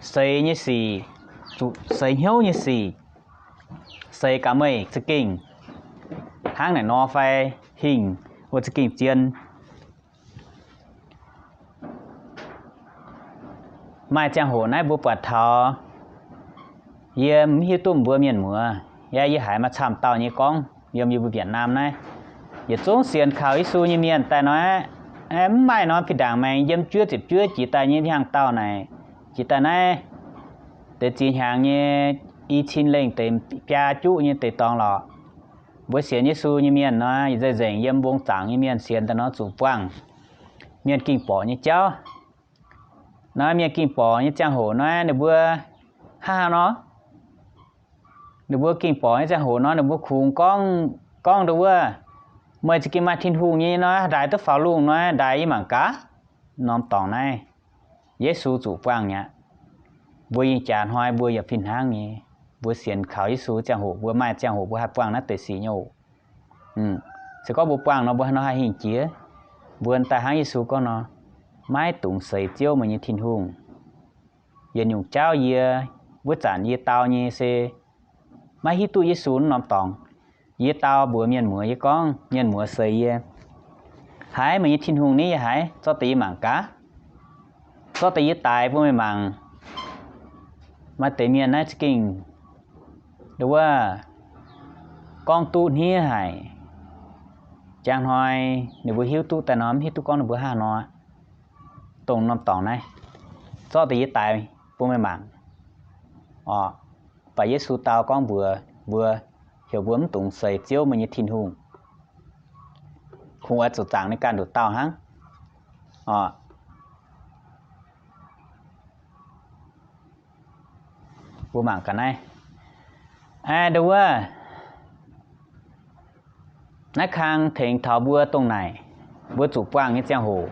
seix nyei sic, zuqc seix hnyouv nyei sic, seix gaax meih za'gengh hnangv naaic nor fai hingh wuov za'gengh zien. Maaih ziangh hoc naaiv mbuo buatc taux, yie mv hiuv duqv mbuo mienh muoz, yaac yie haiz maaih camv dauh nyei gorngv yiem yie mbuo Việt Nam naaiv, yietc zungv sienx kaux Yesu nyei mienh daaih nor, mv maaih nor fih ndaangc maengx yiem juov ziepc juov jiex daaih nyei hnyangx dauh naaic, jiex daaih naaiv deix ziex hnyangx nyei i cin lengh deix biaa juqv nyei deix dorngx lorqc. Mbuo sienx Yesu nyei mienh nor, nzengc yiem mbong zaangc nyei mienh sienx daaih nor zuqc buangh mienh ging borqc nyei jauv. Nor mienh ging borqc nyei ziangh hoc nor, ninh mbuo hnangv haaix nor? Ninh mbuo ging borqc nyei ziangh hoc nor, ninh mbuo kungx gorngv, gorngv nduov wuov, meih za'gengh maaih Tin-Hungh nyei nor, ndaix duqv faaux lungh nor, ndaix yie mangc gaax. Norm dorngx naaiv, Yesu zuqc buangh mi'aqv. Mbuo ih jaax hnoi mbuo yaac fih hnangv nyei. Mbuo sienx kaux Yesu ziangh hoc, mbuo maaih ziangh hoc mbuo haih buangh naaiv deix sic nyei oc. Se gorngv mbuo buangh nor, mbuo hnangv nor haih hingh jiex. Mbuo daaih hnangv Yesu gorngv nor, maiv dungx seix Ziouv meih nyei Tin-Hungh. Yietc nyungc jauv yie, wuov zanc yie dau nyei se maiv hiuv duqv Yesu norm dorngx. Yie dau mbuox mienh muoz, yie gorngv, mienh muoz seix yie, haiz meih nyei Tin-Hungh ni yie haiz, zorqv deix yie mangc gaax. Zorqv deix yie daix bun meih mangc. Maaih deix mienh naaiv za'gengh, nduov, gorngv duqv hniev haic. Jangx hnoi ninh mbuo hiuv duqv daaih nor, mv hiuv duqv gorngv ninh mbuo hnangv nor, dongh norm dorngx naaiv. Zorqv deix yie daix bun meih mangc. Orqc, baac Yesu dau gorngv mbuox mbuo, heuc mbuo mv dungx seix Ziouv meih nyei Tin-Hungh. Kungx oix zuqc zaangc ninh ganh nduqc dauh hnangv. Orqc, mbuo mangc gaax naaiv. Aa, nduov, naaiv kang tengx taux mbuo dongh naaic, mbuo zuqc buangh nyei ziangh hoc,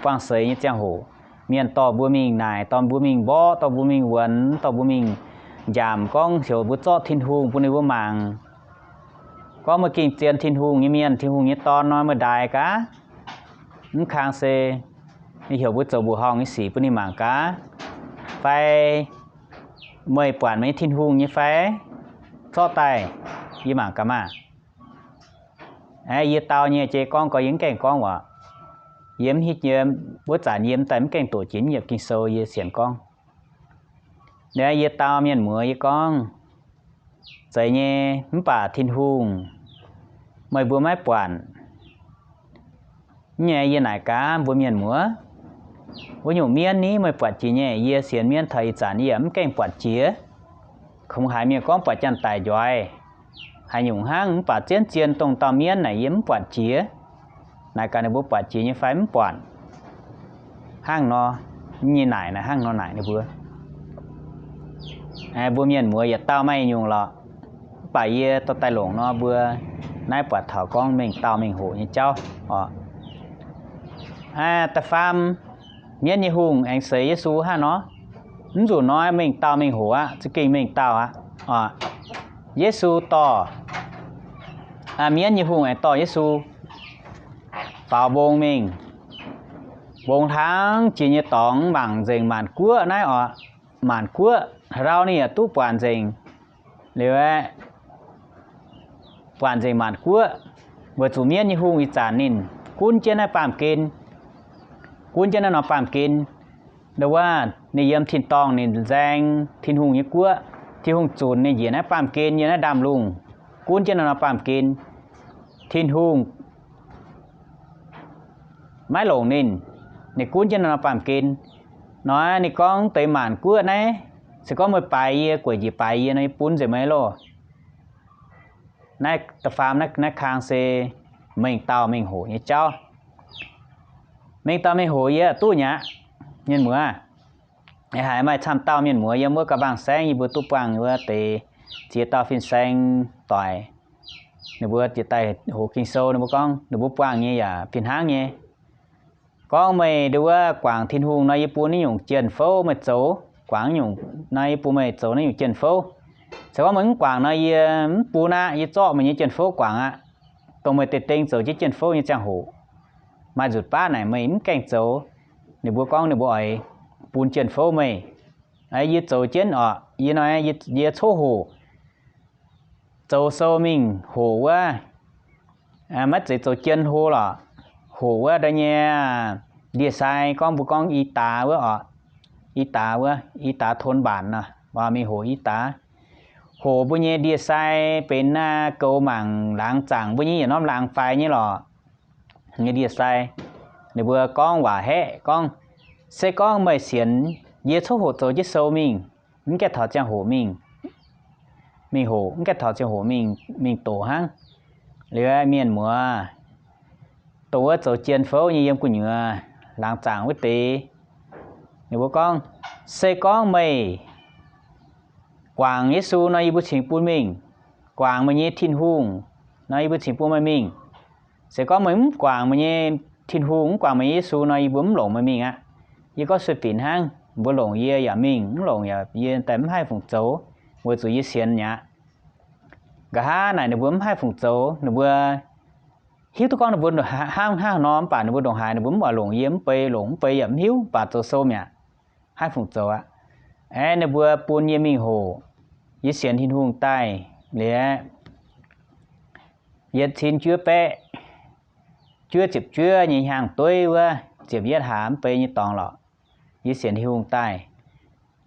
buangh seix nyei ziangh hoc, mienh dorh mbuo mingh naaic, dorh mbuo mingh mborqv, dorh mbuo mingh wuonx, dorh mbuo mingh njaamc gorngv heuc mbuo zorqv Tin-Hungh bun ninh mbuo mangc. Gorngv meih gengh zien Tin-Hungh nyei mienh, Tin-Hungh nyei Dorn nor, meih ndaix gaax. Mv kang se ninh heuc mbuo zoux mbuoqc horngh nyei sic bun ninh mangc gaax. Fai meih buatc meih nyei Tin-Hungh nyei fai? Zorqv daaih yie mangc gaax maah. Yie dau nyei jiex gorngv gorx, yie mv gaengh gorngv waac. Yie mv hiuv, yie wuov zanc yie mv daaih mv gaengh doqc jiex yiemc Ging-Sou, yie sienx gorngv. Yie dau mienh muoz yie gorngv, zeiz nyei, mv baac Tin-Hungh meih mbuo maiv buatc. Nyei yie naaic gaax mbuo mienh muoz, wuov nyungc mienv ni meih buatc jiex nyei? Yie sienx mienv taux ih zanc yie yaac mv gaengh buatc jiex. Kungx haiz mienh gorngv buatc janx-daic njoiz haaix nyungc hnangv, mv baac zien-zien dongh dauh mienv naaic yie mv buatc jiex. Naaic gaax ninh mbuo buatc jiex nyei fai mv buatc? Hnangv nor, nyei naaic naaic hnangv nor naaic ninh mbuo. Mbuo mienh muoz yietc dauh maaih nyungc lorqc. Mv baac yie dorh daaih longc nor mbuo naaiv buatc taux gorngv mengh dauh mengh hoc nyei jauv oc. Da'faam, mienv nyei hungh aengx seix Yesu hnangv nor. Mv nzunc nor mengh dauh mengh hoc aqv, za'gengh mengh dauh aqv. Yesu dorh, mienv nyei hungh aengx dorh Yesu faaux mbong mingh. Mbong hlaang jiex nyei dorngx mangc nzengc maanc guoqv naaiv oc. Maanc guoqv, haaix ndau ninh yaac duqv buatc nzengc. Liuz aeqv, buatc nzengc maanc guoqv, weic zuqc mienv nyei hungh ih zanc ninh gunv jienv naaiv baamh gen, gunv jienv naaiv norm baamh gen. Nduov, ninh yiem tin-dorngh ninh nzaeng Tin-Hungh nyei guoqv. Tin-Hungh zunc ninh njiec naaiv baamh gen, yiem naaiv ndaamv-lungh, gunv jienv naaiv norm baamh gen. Tin-Hungh maiv longc ninh, ninh gunv jienv naaiv norm baamh gen. Nor ninh gorngv, deix maanc guoqv naaiv, se gorngv meih baaix yie, gueic njiec baaix yie nor, yie bun nzengc meih loh. Naaiv da'faam naaiv kang se mengh dauh mengh hoc nyei jauv. Mengh dauh mengh hoc yie duqv nyei aqv. Mienh muoz, haiz maaih camv dauh mienh muoz yiem wuov ga'mbang saengv, yie mbuo duqv buangh wuov deix ziex dauh fin-saeng doic. Ninh mbuo jiex daaih hoqc Ging-Sou, ninh mbuo gorngv ninh mbuo buangh nyei yaac fih hnangv nyei. Gorngv meih nduov guangc Tin-Hungh nor, yie bun naaiv nyungc jien-fouv meih zoux. Guangc nyungc nor, yie bun meih zoux naaiv nyungc jien-fouv. Se gorngv meih mv guangc nor, yie mv bun aqv. Yie zorqv meih nyei jien-fouv guangc aqv. Dongh meih deix deng zoux jienv jien-fouv nyei ziangh hoc, maaih nzutc baav naaic meih mv gaengh zoux, ninh mbuo gorngv ninh mbuo oix bun jien-fouv meih. Yie zoux jienv oc. Yie nor, yie coqv hoqc, zoux sou mingh hoqc wuov, maiv zeiz zoux jien hlo lorqc. Hoqc wuov nyei ndie-sai, gorngv mbuo gorngv i daax wuov oc. I daax wuov, i daax ton mbaanc nor, mingh hoqc i daax. Hoqc mbuo nyei ndie-sai benx goux mangc laangz zaangc mbuo nyei yietc norm laangz faix nyei lorqc. Nyei ndie-sai, ninh mbuo gorngv waac haeqv gorngv, se gorngv meih sienx, yie coqv hoqc zoux jienv sou mingh, mv gaengh taux ziangh hoc mingh, mingh hoqc, mv gaengh taux ziangh hoc mingh, mingh doqc hnangv. Liuz mienh muoz, dongh wuov zoux jien-fouv nyei yiem gu'nyuoz laangz zaangc wuov deix, ninh mbuo gorngv, se gorngv meih guangc Yesu nor, yie mbuo cingx bun mingh. Guangc meih nyei Tin-Hungh nor, yie mbuo cingx bun meih mingh. Se gorngv meih mv guangc meih nyei Tin-Hungh, mv guangc meih nyei Yesu nor, yie mbuo mv longc meih mingh aqv. Yie gorngv sueih binc hnangv. Mbuo longc yie yaac mingh, mv longc yaac yie daaih mv haih fungc zoux, weic zuqc yie sienx mi'aqv. Nqa'haav naaic ninh mbuo mv haih fungc zoux, ninh mbuo hiuv duqv gorngv ninh mbuo hnangv hnangv nor, mv baac ninh mbuo ndongc haaix ninh mbuo mv oix longc yie, mv bei longc, mv bei yaac mv hiuv, mv baac zoux sou mi'aqv, haih fungc zoux aqv. Aeqv, ninh mbuo bun yie mingh hoqc, yie sienx Tin-Hungh daaih liuz, yietc cin juov baeqv juov ziepc juov nyei hnyangx-dueiv wuov, ziepc yietv hlaax mv bei nyei dorngx lorqc, yie sienx Tin-Hungh daaih.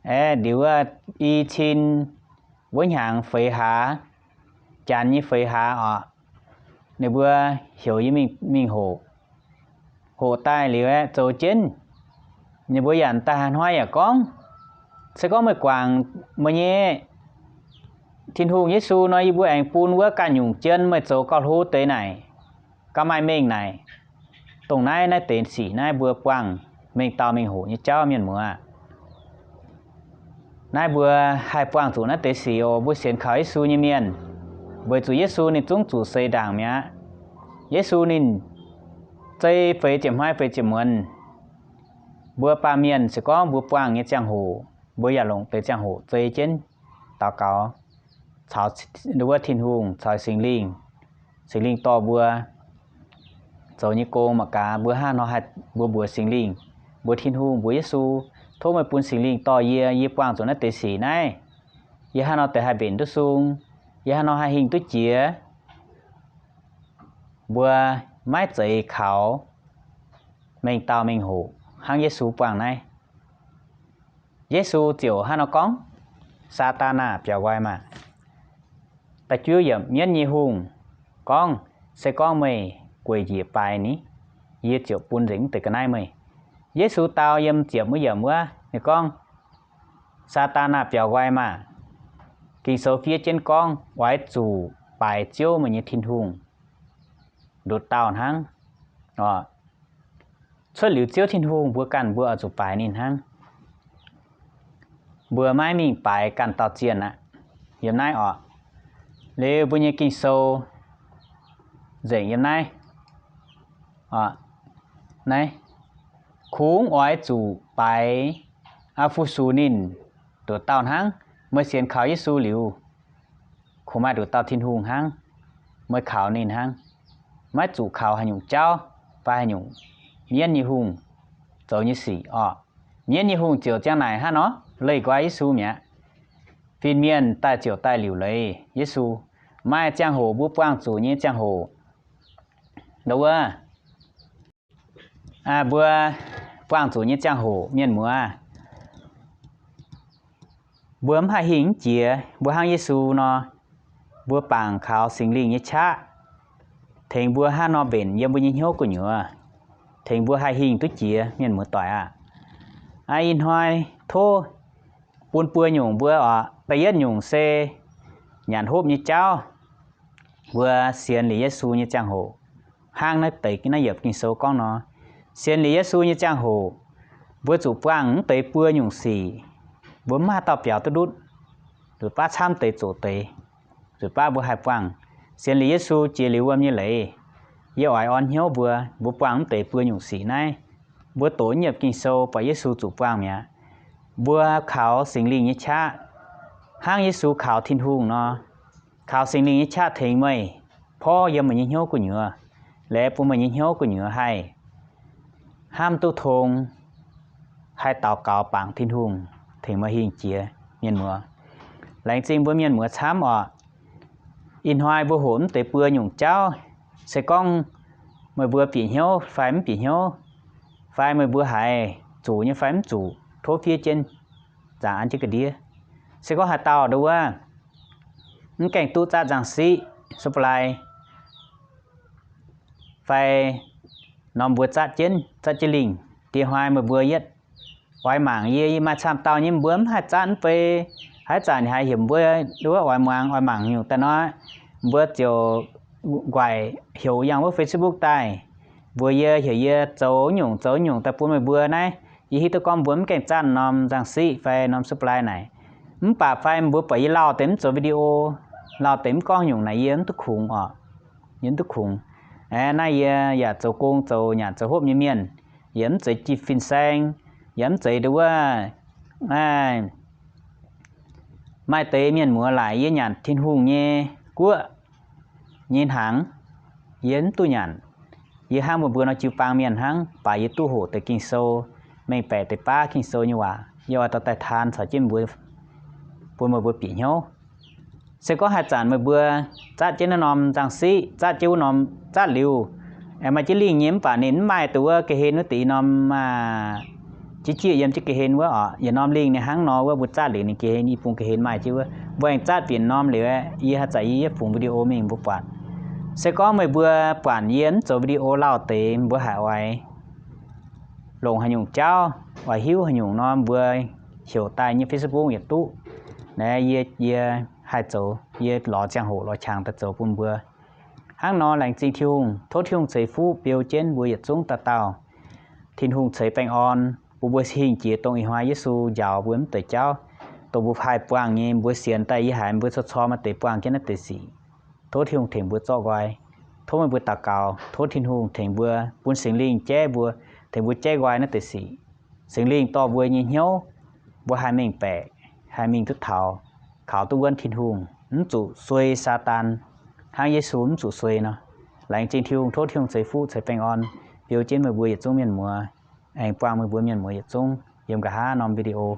Aeqv, liuz wuov i cin wuov hnyangx feix hlaax, janx nyei feix hlaax oc, ninh mbuo heuc yie mingh, mingh hoqc. Hoqc daaih liuz aeqv, zoux jienv, ninh mbuo yaac daaih haaix hnoi yaac gorngv, se gorngv meih guangc meih nyei Tin-Hungh Yesu nor, yie mbuo aengx bun wuov ganh nyungc jien meih zoux gauh hlo deix naaic, gauh maaih mengh naaic. Dongh naaiv, naaiv deix sic naaiv mbuo buangh mengh dauh mengh hoc nyei jauv, mienh muoz. Naaiv mbuo haih buangh zuqc naaiv deix sic oc. Mbuo sienx kaux Yesu nyei mienh, weic zuqc Yesu ninh zungv zuqc seix ndaangc mi'aqv. Yesu ninh zei feix ziepc hmai feix ziepc muonz. Mbuo baamh mienh se gorngv mbuo buangh nyei ziangh hoc, mbuo yaac longc deix ziangh hoc zei jienv daux gaux caux wuov Tin-Hungh, caux Singx Lingh. Singx Lingh dorh mbuo zoux nyei gong mangc gaax, mbuo hnangv nor haih, mbuo mbuox Singx Lingh, mbuox Tin-Hungh, mbuox Yesu, tov meih bun Singx Lingh dorh yie, yie buangh zuqc naaiv deix sic naaiv, yie hnangv nor deix haih mbenc duqv sung, yie hnangv nor haih hingh duqv jiex. Mbuo maiv zeiz kaux mengh dauh mengh hoc hnangv Yesu buangh naaiv. Yesu ziouc hnangv nor gorngv, Saadaan aah! Biaux nqoi maah! Da'juov yiemc, Mienv nyei hungh gorngv, se gorngv meih gueic njiec baaix ni, yie ziouc bun nzengc mv deix ga'naaiv meih. Yesu dau yiem ziepc wuov yiemc wuov, ninh gorngv, Saadaan aah! Biaux nqoi maah! Ging-Sou fiev jienv gorngv, oix zuqc baaix Ziouv, meih nyei Tin-Hungh, nduqc dauh hnangv. Cuotv liuz Ziouv Tin-Hungh, mbuo ganh mbuo oix zuqc baaix ninh hnangv. Mbuo maiv mingh baaix ganh dauh zienh aqv. Yiem naaiv oc, liuz mbuo nyei Ging-Sou nzengc yiem naaiv. Naaiv, kungx oix zuqc baaix, aa, fu-sux ninh nduqc dauh hnangv. Meih sienx kaux Yesu liuz, kungx maaih nduqc dauh Tin-Hungh hnangv. Meih kaux ninh hnangv, maiv zuqc kaux haaix nyungc jauv fai haaix nyungc mienv nyei hungh zoux nyei sic orqc. Mienv nyei hungh ziouc ziang naaic hnangv nor leih nqoi Yesu mi'aqv. Fin-mienh daaih ziouc daaih liuc leiz Yesu. Maaih ziangh hoc mbuo buangh zuqc nyei ziangh hoc, nduov wuov, mbuo buangh zuqc nyei ziangh hoc, mienh muoz, mbuo mv haih hingh mv jiex. Mbuo hnangv Yesu nor, mbuo bangc kaux Singx Lingh nyei qaqv tengx mbuo hnangv nor mbenc yiem mbuo nyei hnyouv gu'nyuoz, tengx mbuo haih hingh duqv jiex, mienh muoz-doic aah. Ih hnoi tov bun buo nyungc mbuo oc. Da'yietv nyungc se nyanc hopv nyei jauv. Mbuo sienx liuz Yesu nyei ziangh hoc, hnangv naaiv deix naaiv yiemc Ging-Sou gorngv nor, sienx liuz Yesu nyei ziangh hoc, mbuo zuqc buangh mv deix buo nyungc sic. Mbuo mv maaih dauh biaux duqv ndutv, zuqc baav camv deix zoqc deix, zuqc baav mbuo haih buangh. Sienx liuz Yesu jiex liuz wuom nyei leiz, yie oix orn hnyouv mbuo, mbuo buangh mv deix buo nyungc sic naaiv. Mbuo doqc yiemc Ging-Sou buatc Yesu zuqc buangh mi'aqv. Mbuo kaux Singx Lingh nyei qaqv, hnangv Yesu kaux Tin-Hungh nor, kaux Singx Lingh nyei qaqv tengx meih porv yiem meih nyei hnyouv gu'nyuoz, laengz bun meih nyei hnyouv gu'nyuoz haih hnamv duqv tong, haih daux gaux bangc Tin-Hungh tengx meih hingh jiex, mienh muoz. Laengz zingh mbuo mienh muoz camv oc. Ih hnoi mbuo hoqc mv deix buo nyungc jauv, se gorngv meih mbuo bieqc hnyouv fai mv bieqc hnyouv, fai meih mbuo haiz zuqc nyei fai mv zuqc, tov fiev jienv, zaangc an jienv ga'ndiev. Se gorngv haaix dauh nduov wuov mv gaengh duqv zatv nzangc siqv, subscribe, fai norm mbuo zatv jienv, zatv jienv lingh, diex hnoi meih mbuo yietv oix mangc yie, yie maaih camv dauh nyei, mbuo mv haih zatv mv bei. Haaix zanc haiz heuc mbuo nduov oix muangx, oix mangc nyungc daaih nor, mbuo ziouc nquaaic heuc yangh wuov Facebook daaih, mbuox yie, heuc yie zoux nyungc zoux nyungc daaih bun meih mbuo naaiv. Yie hiuv duqv gorngv mbuo mv gaengh zatv norm nzangc siqv fai norm subscribe naaic. Mv baac fai mbuo buatc yie lauh deix mv zoux video, lauh deix mv gorngv nyungc naaic, yie mv duqv kungx oc. Yie mv duqv kungx. Aeqv, naaiv yie yaac zoux gong zoux nyanc zoux hopv nyei mienh, yaac mv zeiz jiex fin-saeng, yaac mv zeiz nduov wuov Maaih deix mienh muoz laaic yie nyanc Tin-Hungh nyei guoqv nyei hnaangx, yie mv duqv nyanc. Yie hnangv mbuo mbuo nor jiu-baang mienh hnangv, baac yie duqv hoqc deix Ging-Sou, mengh baeqc deix baav Ging-Sou nyei waac, yie oix dorh daaih taan caux jienv mbuo, bun meih mbuo bieqc hnyouv. Se gorngv haaix zanc meih mbuo zatv jienv naaiv norm nzangc-siqv, zatv jienv wuov norm, zatv liuz, aengx maaih jienv lingh nyei mv baac ninh mv maaih dongh wuov ga'hlen wuov deix norm, jiex jiex yiem jienv ga'hlen wuov oc. Yietc norm lingh ninh hnangv nor wuov, mbuo zatv liuz ninh ga'hlen, i bung ga'hlen maaih jienv wuov, mbuo aengx zatv bieqc norm liuz, yie haaix zanc yie yietv fungx video mingh mbuo buatc. Se gorngv meih mbuo buatc yie mv zoux video lauh deix, mbuo haiz oix longc haaix nyungc jauv, oix hiuv haaix nyungc nor, mbuo heuc daaih nyei Facebook yietc duqv. Naaiv yie, yie haih zoux, yie lorz ziangh hoc lorz qangx daaih zoux bun mbuo. Hnangv nor laengz zingh Tin-Hungh, tov Tin-Hungh ceix fuqv beu jienv mbuo yietc zungv dauh dauh. Tin-Hungh ceix baengh orn bun mbuo hingh jiex dongh ih hnoi Yesu njaaux mbuo mv deix jauv, dongh mbuo haih buangh nyei, mbuo sienx daaih yie haiz mbuo corc corc maaih deix buangh jienv naaiv deix sic. Tov Tin-Hungh tengx mbuo zorqv nqoi. Tov meih mbuo daux gaux, tov Tin-Hungh tengx mbuo, bun Singx Lingh jaiv mbuo, tengx mbuo jaiv nqoi naaiv deix sic. Singx Lingh dorh mbuo nyei hnyouv, mbuo haih mengh baeqc, haih mingh duqv taux, kaux duqv wuonv Tin-Hungh, mv zuqc suei Saadaan, hnangv Yesu mv zuqc suei nor. Laengz zingh Tin-Hungh, tov Tin-Hungh ceix fuqv ceix baengh orn beu jienv meih mbuo yietc zungv mienh muoz, aengx buangh meih mbuo mienh muoz yietc zungv yiem nqa'haav norm video.